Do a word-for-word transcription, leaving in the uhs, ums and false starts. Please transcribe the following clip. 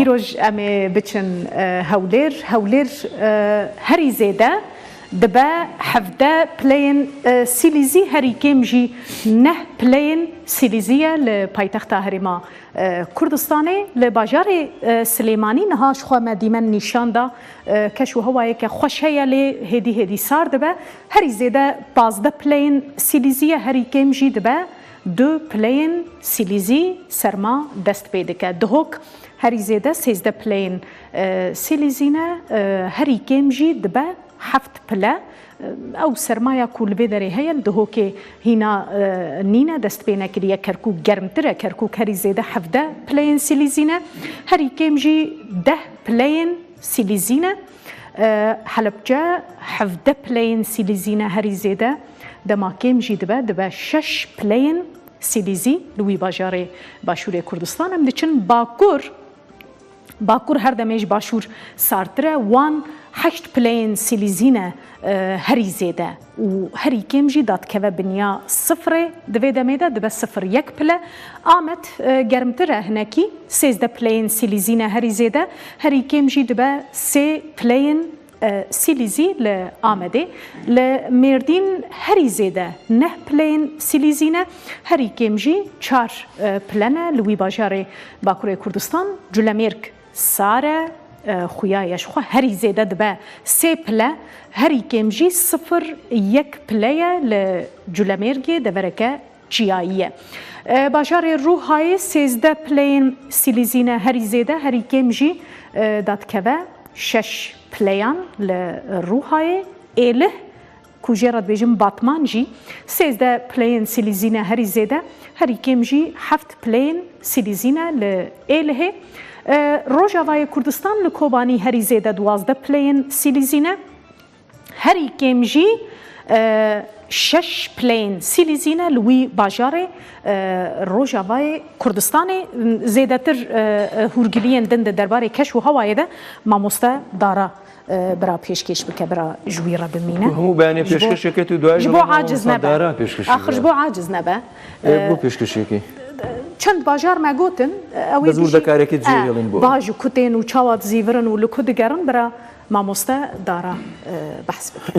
Îroj em ê biçin, e, Hewlêr. Hewlêr, e, herî zêde dibe hevdeh pileyên, e, Sîlîzî, herî kêm jî neh pileyên Sîlîzî ye li paytexta Herêma, e, Kurdistanê. Li bajarê, e, Silêmanî niha ji xwe me dîmen nîşan da, e, keş û hewayeke xweş heye, lê hêdî hêdî sar dibe. Herî zêde pazdeh pileyên Sîlîzî ye, herî kêm jî dibe du pileyên Sîlîzî serma dest pê dike. Duhok herî zêde sêzdeh pileyên, e, Sîlîzî ne, e, herî kêm jî dibe heft pile. E, ew sermaya ku li vê derê heye, li Duhokê hîna, e, nîne, dest pê nekiriye. Kerkûk germtir e, Kerkûk herî zêde hevdeh pileyên Sîlîzî ne, herî kêm jî deh pileyên Sîlîzî ne. E, Helebce hevdeh pileyên Sîlîzî ne, herî zêde dema kêm jî dibe, dibe şeş pileyên Sîlîzî li wî bajarê Başûrê Kurdistan. Em diçin Bakur, Bakur her demê ji Başûr sartir e. Wan heşt pileyên Sîlîzî ne, e, herî zêde û herî kêm jî dadikeve binya sifrê. Di vê demê de dibe sifir yek pile. Amed, e, germtir e hinekî. Sêzdeh pileyên Sîlîzî ne herî zêde. Herî kêm jî dibe sê pileyên, e, Sîlîzî li Amedê. Li Mêrdîn herî zêde neh pileyên Sîlîzî ne. Herî kêm jî çar, e, pile ne. Li wî bajarê Bakurê Kurdistan, Culemêrg sar e, e, xuya ye ji xwe, herî zêde dibe sê pile, herî kêm jî sifir yek pile ye li Culemêrgê, devereke çiyayî ye. E, bajarê Rûhayê sêzdeh pileyên Sîlîzî ne herî zêde, herî kêm jî, e, dadikeve şeş pileyan li Rûhayê. Êlih, ku jê re dibêjin Batman jî, sêzdeh pileyên Sîlîzî ne herî zêde, herî kêm jî heft pileyên Sîlîzî ne li Êlihê. E, Rojavayê Kurdistan li Kobanî herî zêde duwazdeh pileyên Sîlîzî ne, herî kêm jî, e, şeş pileyên Sîlîzî ne li wî bajarê, e, Rojavayê Kurdistanê. Zêdetir, e, e, hûrgiliyên din di derbarê keş û hewayê de mamoste Dara, e, bira pêşkêş bike, bira ji wî re bimîne. Tu hemû beyanê pêşkêş eke, tu duayê ji bo aciz nebe. Axir ji bo aciz nebe. E, bo pêşkêşekê. Çend bajar me gotin, e, ew ê dijî, e, vaj û kutên û çawa dizîvirin û li ku digerin, bira mamoste Dara, e, behs bike.